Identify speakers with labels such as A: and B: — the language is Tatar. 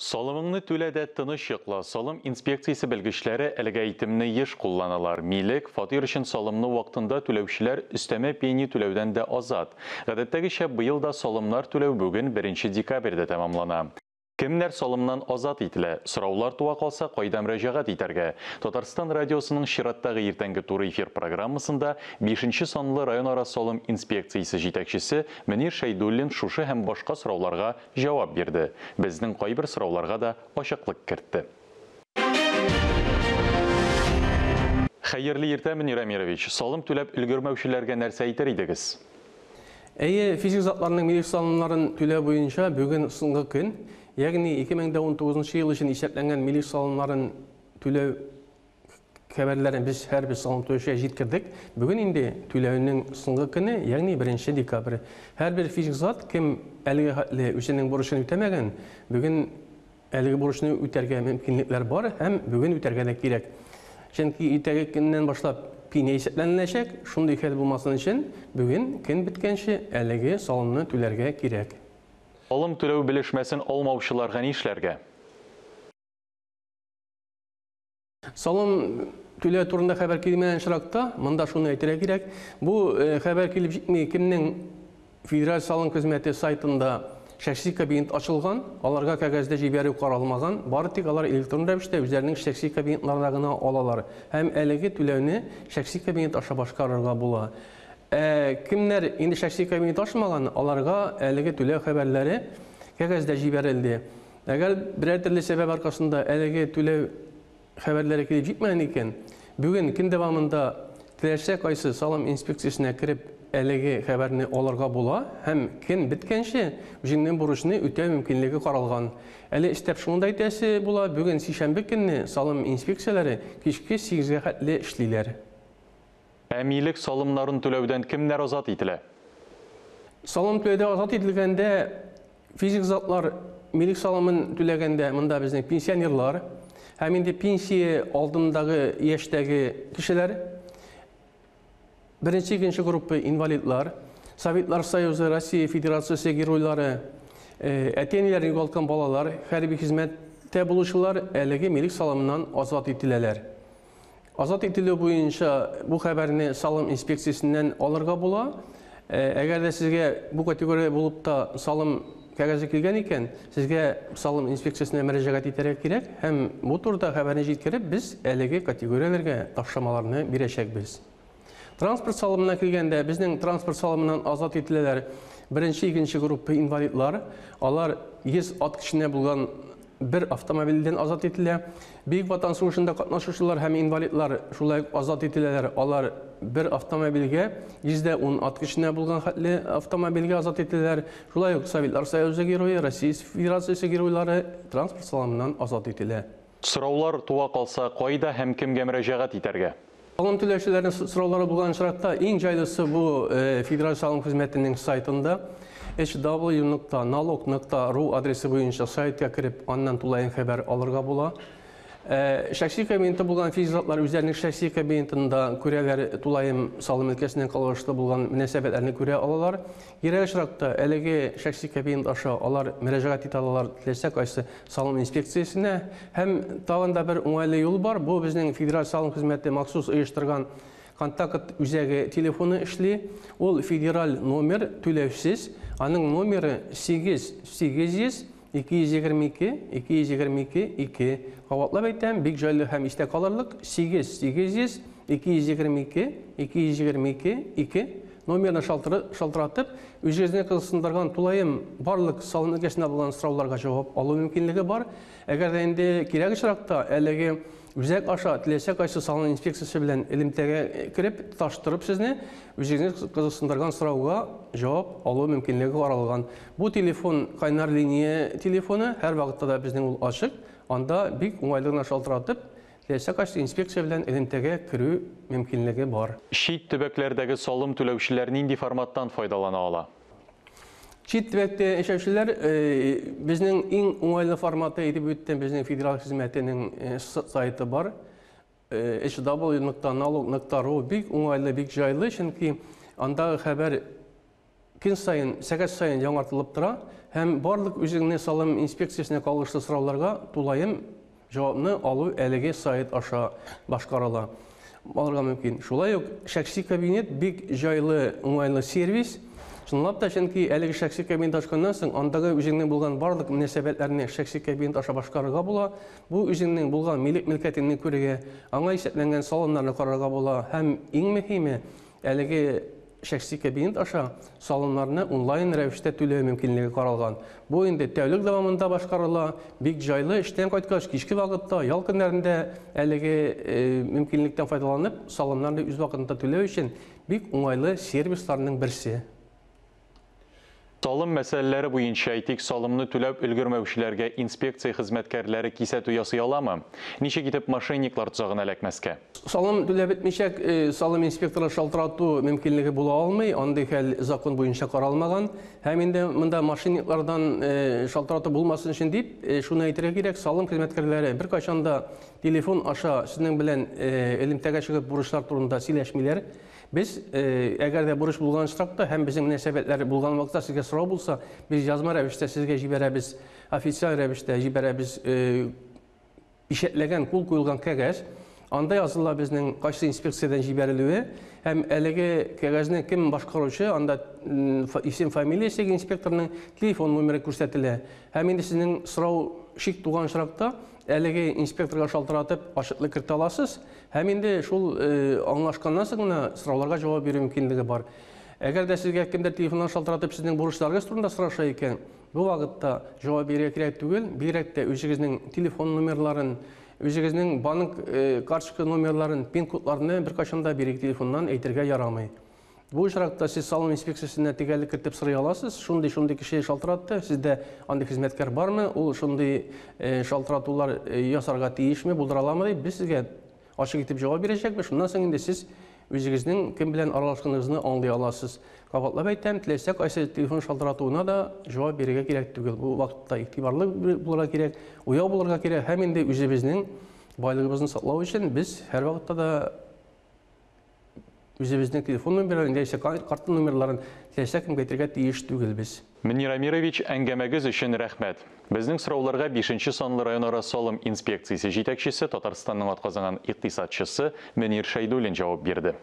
A: Салымыңны түлә дә тыныч йокла. Салым инспекциясе белгечләре әлеге әйтемне еш кулланалар. Милек, фатир өчен салымны вакытында түләүчеләр өстәмә пени түләүдән дә азат. Гадәттәгечә, быел да салымнар түләү бүген 1 декабрьдә тәмамлана. Кемнәр салымнан азат ителә? Сораулар туа калса, кайда мөрәҗәгать итәргә? Татарстан радиосының чираттагы иртәнге туры эфир программасында 5 санлы районара салым инспекциясе җитәкчесе Мөнир Шәйдуллин шушы һәм башка сорауларга җавап бирде. Безнең кайбер сорауларга да ачыклык кертте. Хәерле иртә, Мөнир Әмирович. Салым түләп өлгермәүчеләргә нәрсә әйтер идегез?
B: Әйе, физик затларның милек салымнарын түләү буенча бүген соңгы көн, ягъни 2019 ел өчен исәпләнгән милек салымнарын түләү хәбәрләрен без һәрбер салым түләүчегә җиткердек. Бүген инде түләүнең соңгы көне, ягъни 1 декабрь. Һәрбер физик зат, кем әлеге хәтле үзенең бурычын үтәмәгән, бүген әлеге бурычны үтәргә мөмкинлекләр бар һәм бүген үтәргә дә кирәк. Чөнки иртәге көннән башлап пеня исәпләнеләчәк. Шундый хәл булмасын өчен бүген көн беткәнче әлеге салымны түләргә кирәк.
A: Салым түләү белешмәсен алмаучыларга нишләргә?
B: Салым түләү турында хәбәр килмәгән очракта, монда шуны әйтергә кирәк, бу хәбәр килеп җитми, кемнең Федераль салым хезмәте сайтында шәхси кабинет ачылган, аларга кәгазьдә җибәрү каралмаган, бары тик алар электрон рәвештә үзләренең шәхси кабинетларында гына алалар һәм әлеге түләүне шәхси кабинет аша башкарырга була. Ә кемнәр инде шәхси кабинет ачмаган, аларга әлеге түләү хәбәрләре кәгазьдә җибәрелде. Әгәр берәр төрле сәбәп аркасында әлеге түләү хәбәрләре килеп җитмәгән икән, бүген көн дәвамында теләсә кайсы салым инспекциясенә кереп әлеге хәбәрне алырга була һәм көн беткәнче үзеңнең бурычны үтәү мөмкинлеге каралган. Әле өстәп шуны да әйтәсе була, бүген сишәмбе көнне салым инспекцияләре кичке 8-гә хәтле эшлиләр.
A: Ә милек салымнарын түләүдән кемнәр азат ителә?
B: Салым түләүдә азат ителгәндә физик затлар милек салымын түләгәндә монда безнең пенсионерлар һәм инде пенсия алдындагы яшьтәге кешеләр, беренче, икенче группа инвалидлар, Советлар Союзы, Россия Федерациясе геройлары, әти-әниләрен югалткан балалар, хәрби хезмәттә булучылар әлеге милек салымыннан азат ителәләр. Азат ителү буенча бу хәбәрне салым инспекциясеннән алырга була. Әгәр дә сезгә бу категория булып та салым кәгазе килгән икән, сезгә салым инспекциясенә мөрәҗәгать итәргә кирәк һәм бу турыда хәбәрне җиткереп, без әлеге категорияләргә ташламаларны бирәчәкбез. Транспорт салымына килгәндә, безнең транспорт салымыннан азат ителәләр беренче, икенче группа инвалидлар. Алар 100 ат көченә булган бер автомобильдән азат ителә. Бөек Ватан сугышында катнашучылар һәм инвалидлар шулай ук азат ителәләр. Алар бер автомобильгә 110 ат көченә булган хәтле автомобильгә азат ителәләр. Шулай ук Советлар Союзы герое, Россия Федерациясе геройлары транспорт салымыннан азат ителә.
A: Сораулар туа калса, кайда һәм кемгә мөрәҗәгать итәргә?
B: Салым түләүчеләрнең сораулары булган очракта иң җайлысы бу Федераль салым хезмәтенең сайтында hw.налог.ru адресы буенча сайтка кереп, аннан тулаем хәбәр алырга була. Шәхси кабинеты булган физик затлар үзләренең шәхси кабинетында күрәләр, тулаем салым өлкәсеннән кагылышлы булган мөнәсәбәтләрне күрә алалар. Кирәк очракта әлеге шәхси кабинет аша алар мөрәҗәгать итә алалар теләсә кайсы салым инспекциясенә. Һәм тагын да бер уңайлы юл бар. Бу безнең Федераль салым хезмәте махсус оештырган контакт үзәге телефоны эшли. Ул федераль номер, түләүсез. Аның номеры 8 800 222 222 2. Кабатлап әйтәм, бик җайлы һәм истә калырлык. 8 800 222 222 2 номерына шалтыратып, үзегезне кызыксындырган тулаем барлык салым өлкәсендә булган сорауларга җавап алу мөмкинлеге бар. Әгәр дә инде кирәк очракта әлеге үзәк аша теләсә кайсы салым инспекциясе белән элемтәгә кереп, тоташтырып сезне үзегезне кызыксындырган сорауга җавап алу мөмкинлеге каралган. Бу телефон кайнар линия телефоны, һәр вакытта да безнең ул ачык. Анда бик уңайлы гына шалтыратып, теләсә кайсы инспекция белән элемтәгә керү мөмкинлеге бар.
A: Чит төбәкләрдәге салым түләүчеләр нинди форматтан файдалана ала?
B: Чит төбәктә яшәүчеләр, безнең иң уңайлы форматы әйтеп үттем, безнең федераль хезмәтенең сайты бар. hw.налог.ru бик уңайлы, бик җайлы, чөнки андагы хәбәр көн саен, сәгать саен яңартылып тора һәм барлык үзеңне салым инспекциясенә кагылышлы сорауларга тулаем җавапны алу әлеге сайт аша башкарыла. Алырга мөмкин. Шулай ук шәхси кабинет бик җайлы, уңайлы сервис. Чынлап та, чөнки әлеге шәхси кабинет ачканнан соң, андагы үзеңнең булган барлык мөнәсәбәтләрне шәхси кабинет аша башкарырга була. Бу үзеңнең булган милек мөлкәтеңне күрергә, аңа исәпләнгән салымнарны карарга була һәм иң мөһиме, әлеге шәхси кабинет аша салымнарны онлайн рәвештә түләү мөмкинлеге каралган. Бу инде тәүлек дәвамында башкарыла, бик җайлы, эштән кайткач, кичке вакытта, ял көннәрендә әлеге мөмкинлектән файдаланып, салымнарны үз вакытында түләү өчен бик уңайлы сервисларның берсе.
A: Салым мәсьәләләре буенча, әйтик, салымны түләп өлгермәүчеләргә инспекция хезмәткәрләре кисәтү ясый аламы? Ничек итеп мошенниклар тозагына эләкмәскә?
B: Салым түләп бетмичә, салым инспекторы шалтырату мөмкинлеге була алмый, андый хәл закон буенча каралмаган. Һәм инде монда мошенниклардан шалтырату булмасын өчен дип, шуны әйтергә кирәк, салым хезмәткәрләре беркайчан да телефон аша сезнең белән элемтәгә чыгып бурычлар турында сөйләшмиләр. Без, әгәр дә бурыч булган очракта һәм безнең мөнәсәбәтләр булган вакытта сезгә сорау булса, без язма рәвештә сезгә җибәрәбез, официаль рәвештә җибәрәбез, печатьләгән, кул куелган кәгазь. Анда языла безнең кайсы инспекциядән җибәрелүе һәм әлеге кәгазьне кем башкаручы, анда исем, фамилиясе инспекторның, телефон номеры күрсәтелә. Һәм инде сезнең сорау шик туган очракта әлеге инспекторга шалтыратып ачыклык кертә аласыз. Һәм инде шул аңлашканнан соң гына сорауларга җавап бирү мөмкинлеге бар. Әгәр дә сезгә кемдер телефоннан шалтыратып сезнең бурычларыгыз турында сораша икән, бу вакытта җавап бирергә кирәк түгел, бигрәк тә үзегезнең телефон номерларын, үзегезнең банк карточка номерларын, пин-кодларны беркайчан да бирегез телефоннан әйтергә ярамый. Бу очракта сез салым инспекциясенә төгәллек кертеп сорый аласыз. Шундый-шундый кеше шалтыратты, сездә андый хезмәткәр бармы, ул шундый шалтыратулар ясарга тиешме, булдыра аламы дип, без сезгә ачык итеп җавап бирәчәкбез. Шуннан соң инде сез үзегезнең кем белән аралашканыгызны аңлый аласыз. Кабатлап әйтәм, теләсә кайсы телефон шалтыратуына да җавап бирергә кирәк түгел. Бу вакытта игътибарлы булырга кирәк, уяу булырга кирәк һәм инде үзебезнең байлыгыбызны саклау өчен без һәрвакытта да үзебезнең телефон номерларын яисә карта номерларын теләсә кемгә әйтергә тиеш түгелбез.
A: Мөнир Амирович, әңгәмәгез өчен рәхмәт. Безнең сорауларга 5 санлы районара салым инспекциясе җитәкчесе, Татарстанның атказанган икътисадчысы Мөнир Шәйдуллин җавап бирде.